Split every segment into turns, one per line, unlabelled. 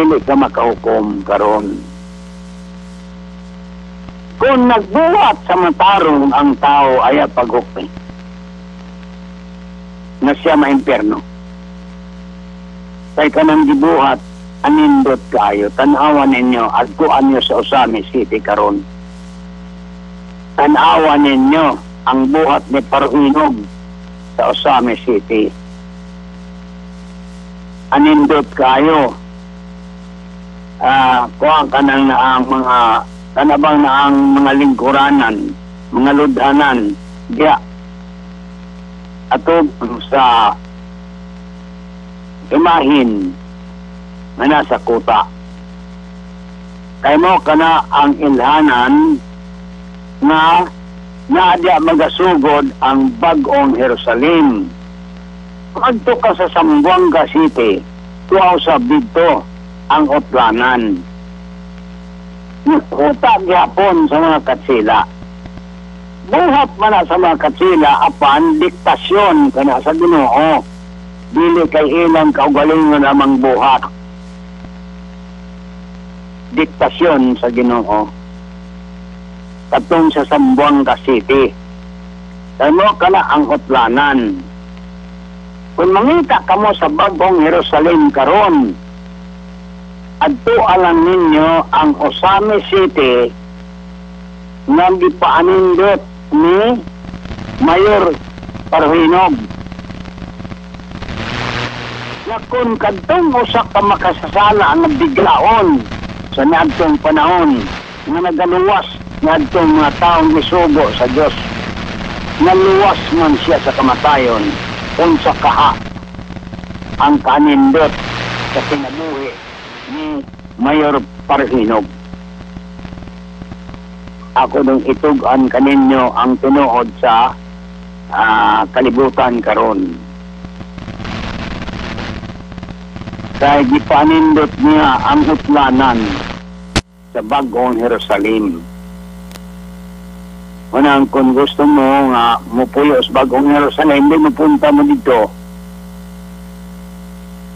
Dili ka makahukom karon. Kung nagbuhat sa matarong ang tao, ay paghukmi na siya maimpierno. Kay kanang gibuhat, anindot kayo. Tanawan ninyo, adtuan nyo sa Ozamiz City karon. Tanawan ninyo ang buhat ni Parohinog sa Ozamiz City. Anindot kayo. Kuha ka nang naang mga kanabang naang mga lingkuranan, mga ludhanan, diya atog sa imahin nga nasa kuta. Kay mo kana ang ilhanan nga naadya magasugod ang Bag-ong Jerusalem. Adto ka sa Zamboanga City, tuaw sa didto ang utlanan. Kuta gyapon sa mga katsila. Buhat man na sa mga katsila apan diktasyon kana sa Ginoo. Dili kay ilang kaugalingon amang buhat. Diktasyon sa Ginoo. Katong sa Zamboanga City. Kay mo kana ang utlanan. Kung mangita kamo sa Bagong Jerusalem karon, adto alang ninyo ang Ozamiz City nga gipaanindot ni Mayor Parohinog. Na kung kadtong usa ka makasasala ang biglaon sa niadtong panahon nga nagaluwas ngadtong mga taong gisugo sa Dios, naluwas man siya sa kamatayon, unsa kaha ang kanindot sa kinabuhi ni Mayor Parohinog. Ako nung itug-an kaninyo ang tinuod sa kalibutan karon. Kay gipanindot niya ang utlanan sa Bagong Jerusalem. Unang kung gusto mo nga mupuyo sa Bagong Jerusalem, di mo punta mo dito.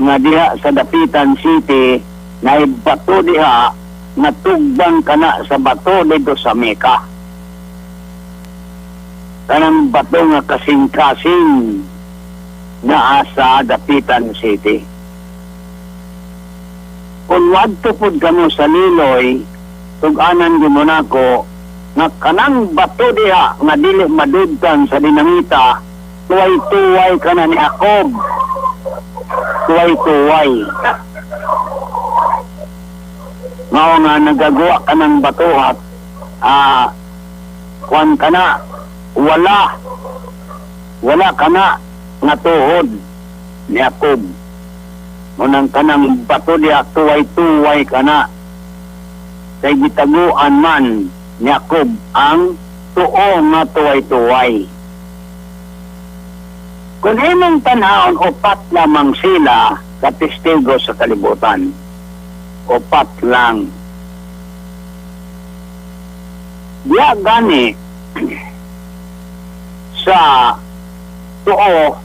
Nga diha sa Dapitan City, na bato diha, natugbang ka na sa bato dito sa Mecca. Kanang bato nga kasing-kasing naa sa Dapitan City. Kung wadto pod kamo sa Liloy, tug-anan gyud mo nako nga kanang bato diha nga dili madugtan sa dinamita, tuway-tuway ka na ni Jacob. Tuway-tuway. Mao nga nagagawa ka ng batuhat, kuan ka na, wala. Wala ka na nga tuhod ni Jacob. Munang kanang bato diha, tuway-tuway ka na. Kay gitaguan man ni Jacob ang tuo nga tuway-tuway. Kung imong tanawon, upat lamang sila katestigo sa kalibutan. Upat lang. Diya gani sa tuo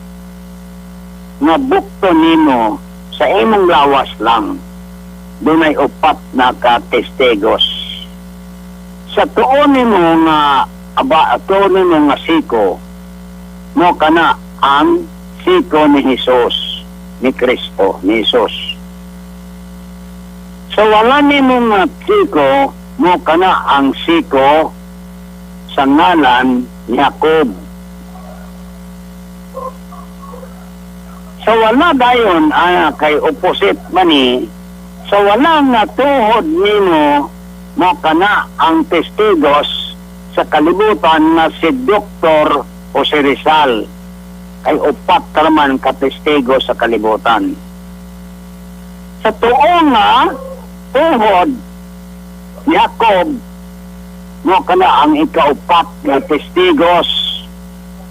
nga bukto nimo sa imong lawas lang, dunay upat na katestigos. Sa tuo nimo nga aba, tuo nimo nga siko, mo kana ang siko ni Hesus, ni Kristo, ni Hesus. Sa wala nimo nga siko, mo kana ang siko sa ngalan ni Jacob. Sa wala dayon, kay opposite man ni, sa wala nga tuhod nimo, mo kana ang testigos sa kalibutan nga si Doktor Jose Rizal. Kay upat raman ka testigo sa kalibutan. Sa tuo nga tuhod ni Jacob, mo kana ang ikaupat nga testigos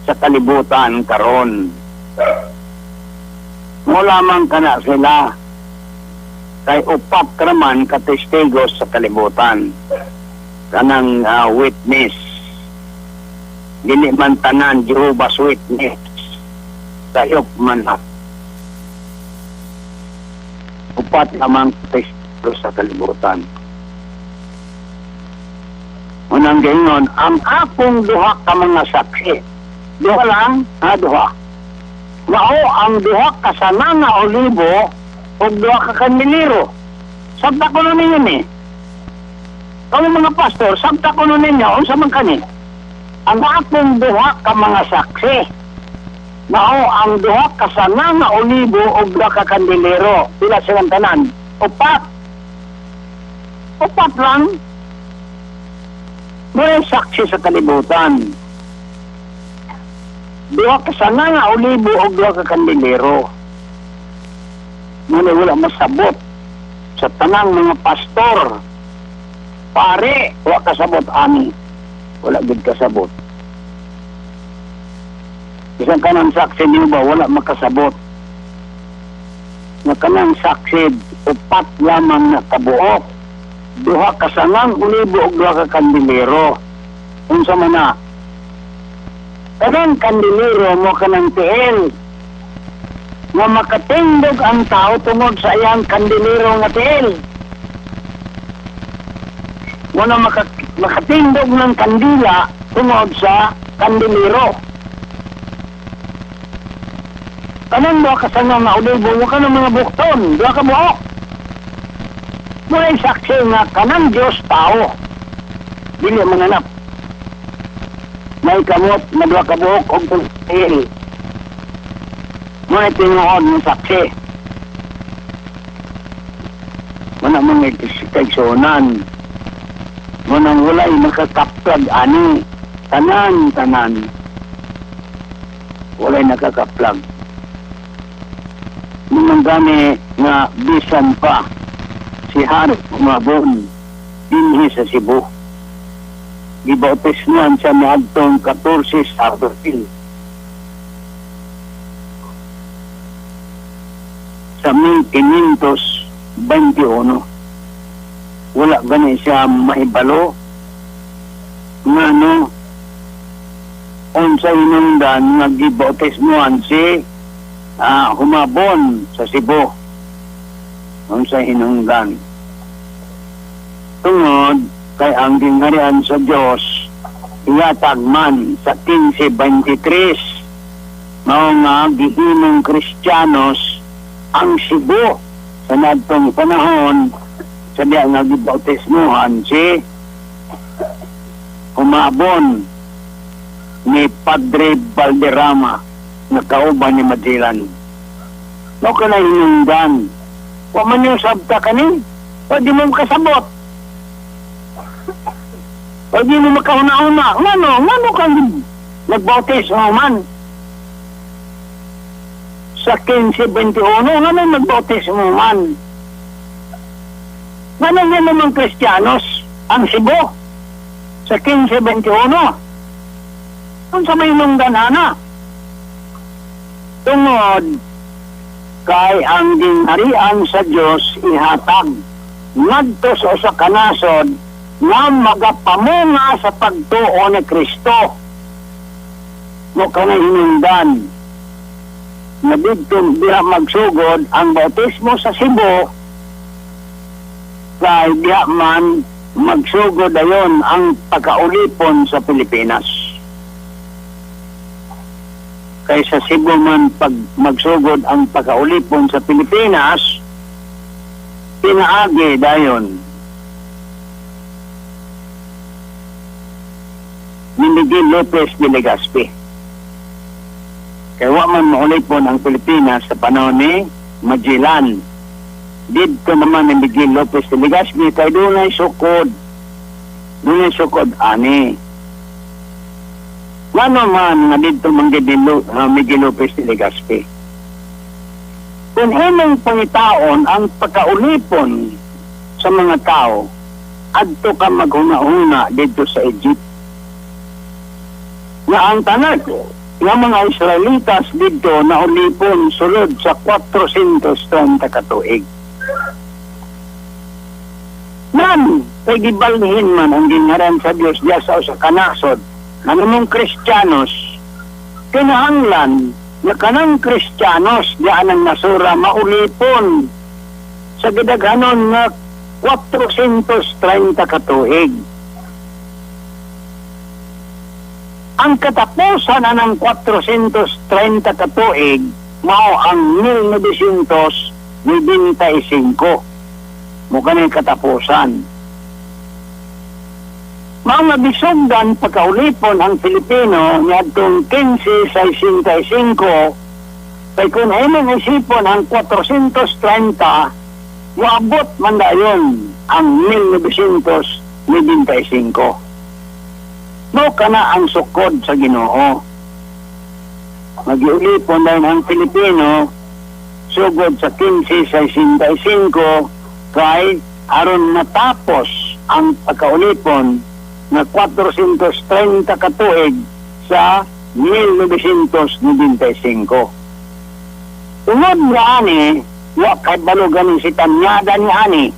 sa kalibutan karon. Mo lamang kana sila kay upat raman ka testigos sa kalibutan. Kanang witness. Dili man tanan Jehovah's Witness. Sayop man ha. Upat lamang testigos. Sa kalibutan. Unang gayon, ang akong duha ka mga saksi. Duha lang, ha, duha. Mao ang duha ka sanga nga olibo ug duha ka kandilero. Sabta ko nun ninyo ni. Kamo mga pastor, sabta ko nun ninyo, unsa man kani? Ang akong duha ka mga saksi. Mao ang duha ka sanga nga olibo ug duha ka kandilero. Pila silang tanan? Upat. Upat lang. May saksi sa kalibutan. Duha ka sanga nga olibo o duha ka kandilero. Ngunit wala masabot sa tanang mga pastor. Pare, wa kasabot ani. Wala gid kasabot. Bisan kanang saksi niyo ba, wala makasabot. Nga kanang saksi, upat lamang na kabuok. Duha ka sangang olibo ug duha ka kandilero. Unsa man na? Kanang kandilero mo kanang tiil. Nga makatindog ang tao tungod sa iyang kandilero nga tiil. Muna makatindog ng kandila tungod sa kandilero. Kanang duha ka sangang nga olibo, wa ka ng mga bukton, duha ka buok. Muna saksi nga kanang Diyos tao. Dili manganap. May kamot na duha ka buok og tiil. Muna tinuod ng saksi. Muna mga kaigsuonan. Muna walay makakaplag ani. Tanan, tanan. Walay nakakaplag. Muna gani nga bisan pa si Harry Humabon dinhi sa Cebu. Gibautismuhan siya niadtong 14 sa Abril sa 1521. Wala gani siya mahibalo ngano unsa hinungdan nga gibautismuhan si Humabon sa Cebu. Unsa hinungdan tungod kay ang gingharian sa Dios ihatag man sa 1523, mao nga gihimong Kristiyanos ang Cebu sa nadtong panahon sa diya nga gibautismuhan si Humabon ni Padre Valderrama nga kauban ni Magellan. Mao ka na hinungdan. Wa man yung sabta kani, wa di mo makasabot. Wa di mo makahuna-una. Ngano? Ngano kang nagbautismo man? Sa 1521, ngano nagbautismo man? Ngano nga naman Kristiyanos ang Cebu? Sa 1521? Unsa may hinungdan ana? Tungod kay ang gingharian sa Dios ihatag ngadto sa usa ka nasod nga magapamunga sa pagtuo ni Kristo. Mo kanay hinungdan nga didto diha magsugod ang bautismo sa Cebu, kay diha man magsugod ayon ang pagkaulipon sa Pilipinas. Kay sa Cebu man pag magsugod ang pagkaulipon sa Pilipinas, pinaagi dayon ni Miguel Lopez de Legazpi. Kaya wa man maulipon ang Pilipinas sa panahon ni Magellan. Didto naman ni Miguel Lopez de Legazpi kay dunay sukod. Dunay sukod ani. Ngano man nga didto man gid ni Miguel Lopez de Legazpi. Kung imong pangitaon ang pagkaulipon sa mga tao, adto ka maghuna-huna didto sa Egypt. Nga ang tanan nga mga Israelitas didto naulipon sulod sa 430 ka tuig. Man, kay gibalhin man ang ginharan sa Dios diya sa usa ka nasod. Ano mong Kristiyanos, kinahanglan na kanang Kristiyanos diyan ang nasura maulipon sa gidaghanon nga 430 ka tuig. Ang katapusan na ng 430 ka tuig mao ang 1995. Mo kani katapusan. Mao nga bisugdan pagkaulipon ang Pilipino niadtong 1565, kay kung imong isipon ang 430, moabot man dayon ang 1995. Mao kana ang sukod sa Ginoo. Magiulipon dayon ang Pilipino sugod sa 1565 kay aron matapos ang pagkaulipon na 430 ka tuig sa 1995. Tungod nga ani, wa kay balo ganin si Tañada ni ani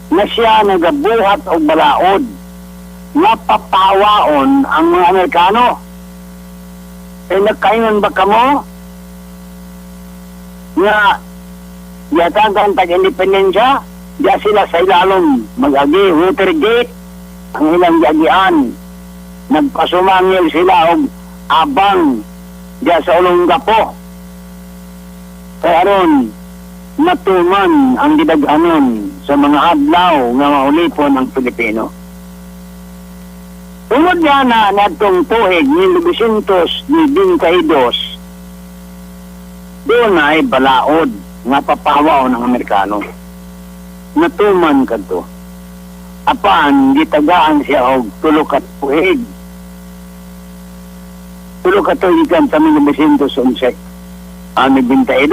na siya nagabuhat og balaod napapawaon ang mga Amerikano. Eh, nagkaingon ba kamo nga yatagan tag-independensya, diya sila sa ilalom mag-agi, Watergate ang ilang giagian. Nagpasumangil sila og abang diya sa Olongapo. Kaya aron matuman ang gidaghanon sa mga adlaw nga maulipon ang Pilipino. Tungod nga na nadtong tuig 1992, doon ay balaod nga papawaw ng Amerikano. Natuman kadto. Apan gitagaan siya og 3 ka tuig. 3 ka tuig kan sa 1911. Ang 92.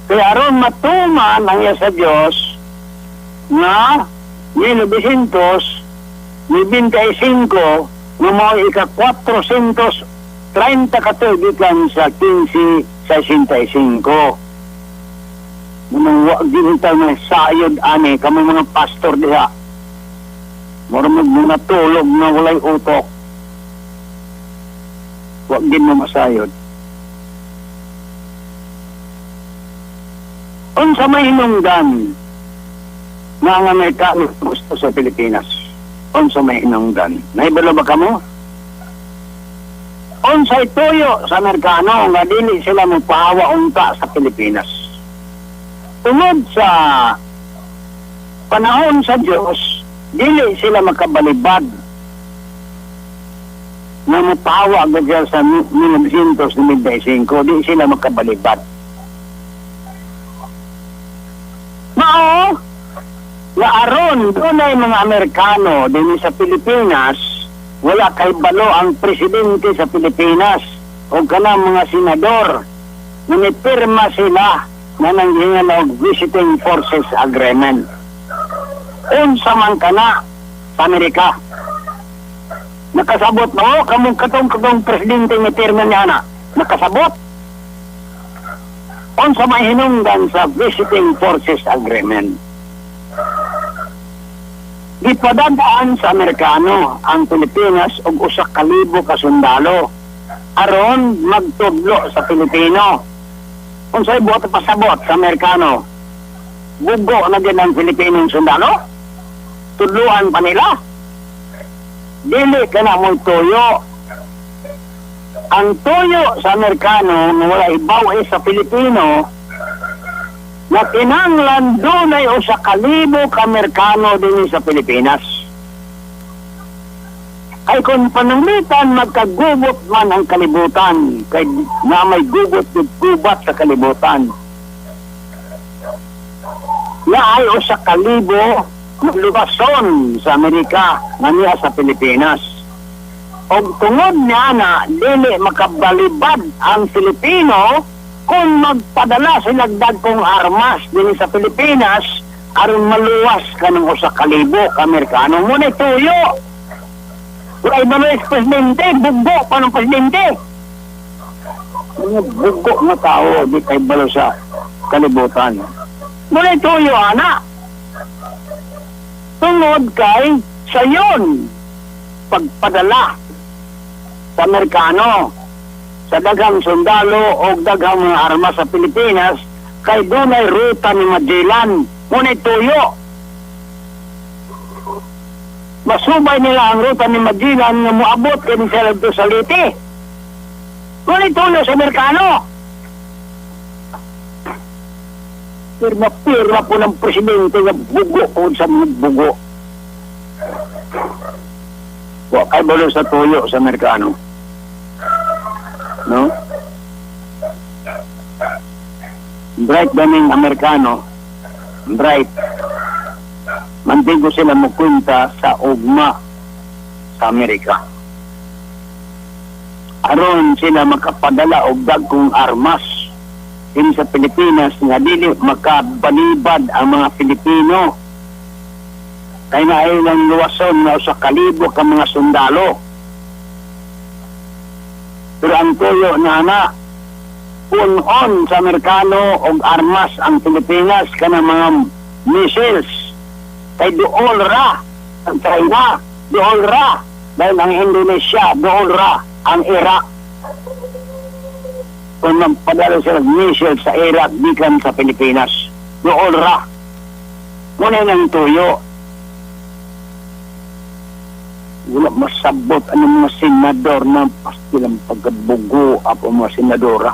Kaya aron matuman ang iya sa Dios nga 1995 nga mao ika 430 ka tuig gikan sa 1565. Munang wa ginta nga sayod ani kamo mga pastor diha. Mura mag mga tulog nga walay utok. Wa gin mo masayod. Unsa may hinungdan nga ang Amerikano gusto sa Pilipinas? Unsa may hinungdan? Nahibalo ba kamo? Unsay tuyo sa Amerikano nga dili sila mopahawa unta sa Pilipinas? Tungod sa panahon sa Dios, dili sila makabalibad nga mopahawa agad sila sa 1995, dili sila makabalibad. Mao nga aron dunay mga Amerikano dinhi sa Pilipinas, wala kay balo ang presidente sa Pilipinas o kanang mga senador, nanipirma sila na nanghingan og Visiting Forces Agreement. Unsa man kana sa Amerika? Nakasabot mo kamong katong-katong presidente nga pirma niya na. Nakasabot. Unsa may hinungdan sa Visiting Forces Agreement? Gipadadaan sa Amerikano ang Pilipinas og 1,000 ka sundalo aron magtudlo sa Pilipino. Unsay buot pasabot sa Amerikano? Bugo na din ang Pilipinong sundalo? Tudluan pa nila? Dili ka na mo'y tuyo. Ang tuyo sa Amerikano nga wala ibaw sa Pilipino na kinanglan dunay 1,000 ka Amerikano dinhi sa Pilipinas. Kay kung pananglitan magkagubot man ang kalibutan, kay na may gugot ug gubat sa kalibutan. Na ay 1,000 lubason sa Amerika nga niya sa Pilipinas. Og tungod niya na dili makabalibad ang Pilipino kung magpadala sila dagkong armas dinhi sa Pilipinas aron maluwas kanang 1,000 ka Amerikano. Ngunit tuyo. Wala iba na presidente, buggo pa ng presidente. Mga buggo na tao, di kay balo sa kalibutan. Ngunit tuyo, ana. Tungod kay sayon pagpadala sa Amerikano sa daghang sundalo o daghang mga armas sa Pilipinas Kay dunay ruta ni Magellan, ngunit tuyo. Masubay nila ang ruta ni Magellan nga moabot kini sila dito sa Leyte. Ngunit tuyo sa Amerikano. Pirma-pirma po ng presidente nga bugo po sa mga bugo. Wa kay balo sa tuyo sa Amerikano. No? Bright daming Amerikano. Bright. Mantigo sila mukwenta sa ugma sa Amerika. Aron sila makapadala og dagkong armas din sa Pilipinas nga dili makabalibad ang mga Pilipino. Kay na ilang luwason nga usa ka libo ka mga sundalo. Pero ang tuyo na na punon sa Amerikano og armas ang Pilipinas kanang mga missiles. Kay duol ra ang China, duol ra dahil ang Indonesia, duol ra ang Iraq. Kung magpadala sila ng missile sa Iraq gikan sa Pilipinas, duol ra. Muna ng tuyo. Wala masabot ang mga senador na pastilang pagkabugo apo mga senadora.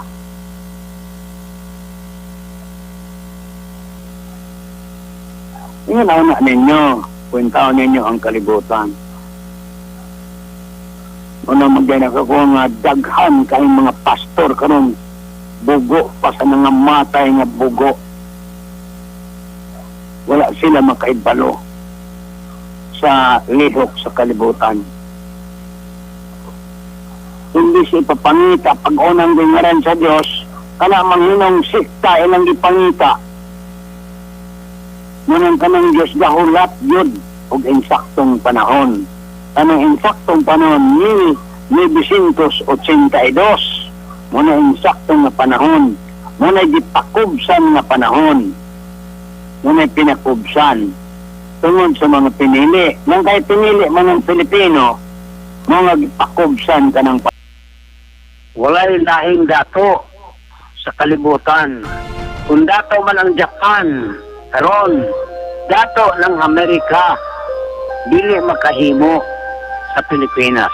Ingin na ninyo, kwentaon ninyo ang kalibutan. Una magdala ko nga daghan kayong mga pastor karon bugo pa sa mga matay nga bugo. Wala sila makaibalo sa lihok sa kalibutan. Hindi siya ipapangita pag unang dingaran sa Diyos, kana manghinong sikta ilang ipangita. Munang kanang Diyos gahulat yun og insaktong panahon. Kanang insaktong panahon ni 1982, muna insaktong nga panahon, muna gipakubsan nga panahon, muna pinakubsan tungod sa mga pinili. Nang kay pinili man ang Pilipino, mga gipakubsan ka ng walay lahing dato sa kalibutan. Kung dato man ang Japan, karon dato ng Amerika, dili makahimo sa Pilipinas.